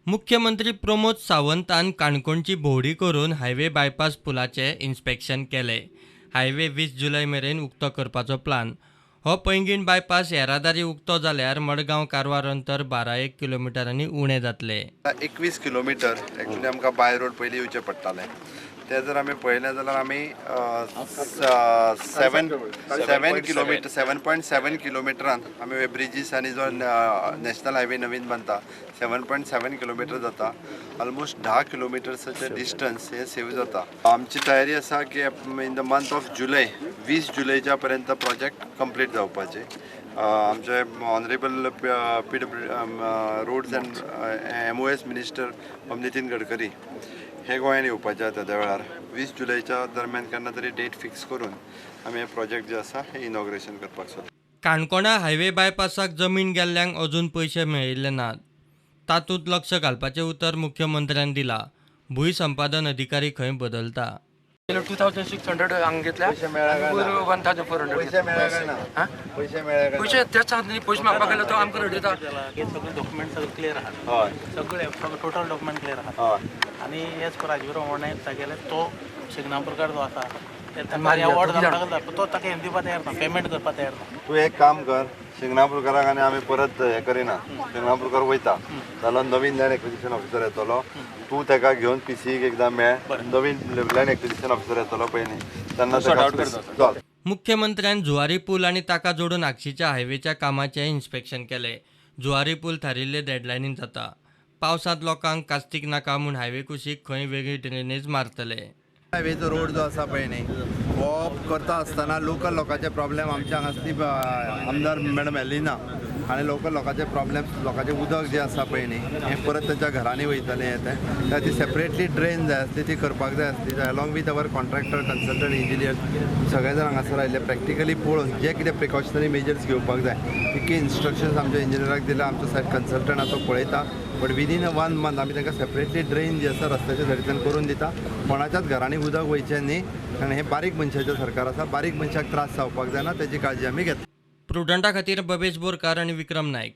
मुख्यमंत्री प्रमोद सावंतान काणकोणची भोंवडी करून हायवे बायपास पुलाचें इन्स्पेक्शन केलें. हायवे 20 जुलय मेरेन उक्तो करपाचो प्लान. हो पैंगीण बायपास येरादारी उक्तो जाल्यार मडगांव कारवार अंतर 12 किलोमिटरांनी उणें जातलें. 21 किलोमिटर एक्चुअली आमकां बाय रोड पयलीं येवचें पडटालें. तें जर आमी पळयलें जाल्यार आमी 7.7 किलोमिटरान आमी ब्रिजीस आनी जो नॅशनल हायवे नवीन बांदता 7.7 किलोमिटर जाता. ऑलमोस्ट 10 किलोमिटर्साचें डिस्टन्स हें सेव जाता. आमची तयारी आसा की in the month of July 20 जुलयच्या पर्यंत प्रोजेक्ट कंप्लीट जावपाचें. आमचे honourable P W roads and MOS minister Nitin Gadkari हे गोंयान येवपाचे आसा. त्या वेळार 20 जुलयच्या दरम्यान केन्ना तरी डेट फिक्स करून आमी हे प्रोजेक्ट जे आसा हे इनॉग्रेशन करपाक सोदता. काणकोणा हायवे बायपासाक जमीन गेल्ल्यांक अजून पयशे मेळिल्ले नात. तातूंत लक्ष घालपाचें उतर मुख्यमंत्र्यान दिलां. भूंय संपादन अधिकारी खंय बदलता. 2600 हांगा घेतल्या, 1400 पयशे मेळ्ळे ना, पयशे मेळ्ळे पयशे तेच न्ही, पयशे मागपाक गेल्यार तो आमकां रडयता. हे सगळे डॉक्युमेंट सगळे क्लियर आहात, सगळे टोटल डॉक्युमेंट क्लियर आहात. आनी एज पर राजवीर प्रमाणे तागेले तो शिगनापूरकार जो आसा अवॉर्ड जावपाक तो ताका हें दिवपाक तयार ना, पेमेंट करपाक तयार ना. तूं एक काम कर, शिंगणापूरकाराक आनी आमी परत हें करिना, शिंगणापूरकार वयता जाल्यार नवीन लँड एक्विजिशन ऑफिसर येतलो, तूं ताका घेवन पीसीक एकदां मेळ, नवीन लँड एक्विजिशन ऑफिसर येतलो पयलीं तेन्ना. मुख्यमंत्र्यान जुवारी पूल आनी ताका जोडून आगशीच्या हायवेच्या कामाचें इन्स्पेक्शन केलें. जुवारी पूल थारिल्ले डेडलायनीन जाता. पावसांत लोकांक कास्तीक नाका म्हूण हायवे कुशीक खंय वेगळी ड्रेनेज मारतले. हायवेचो रोड जो आसा पळय न्ही हो करता आसतना लोकल लोकांचे प्रॉब्लेम आमच्या हांगासली आमदार मॅडम एलिना आनी लोकल लोकांचे प्रॉब्लेम, लोकांचें उदक जें आसा पळय न्ही हें परत तांच्या घरांनी वयतालें हें तें, त्या ती सेपरेटली ड्रेन जाय आसली, ती करपाक जाय आसली. Along with our contractor, consultant, engineer सगळे जाण हांगासर आयिल्ले प्रॅक्टिकली पळोवन जे कितें प्रिकॉशनरी मेजर्स घेवपाक जाय तितके इन्स्ट्रक्शन्स आमच्या इंजिनियराक दिल्या. आमचो सायड कन्सल्टंट आसा तो पळयता, बट विदीन अ 1 मंथ आमी तांकां सेपरेटली ड्रेन जी आसा रस्त्याच्या सायडींतल्यान करून दिता. कोणाच्याच घरांनी उदक वयचें न्ही, कारण हें बारीक मनशाचें सरकार आसा, बारीक मनशाक त्रास जावपाक जायना, तेजी काळजी आमी घेतली. प्रुडंटा खातीर बबेश बोरकार आनी विक्रम नायक.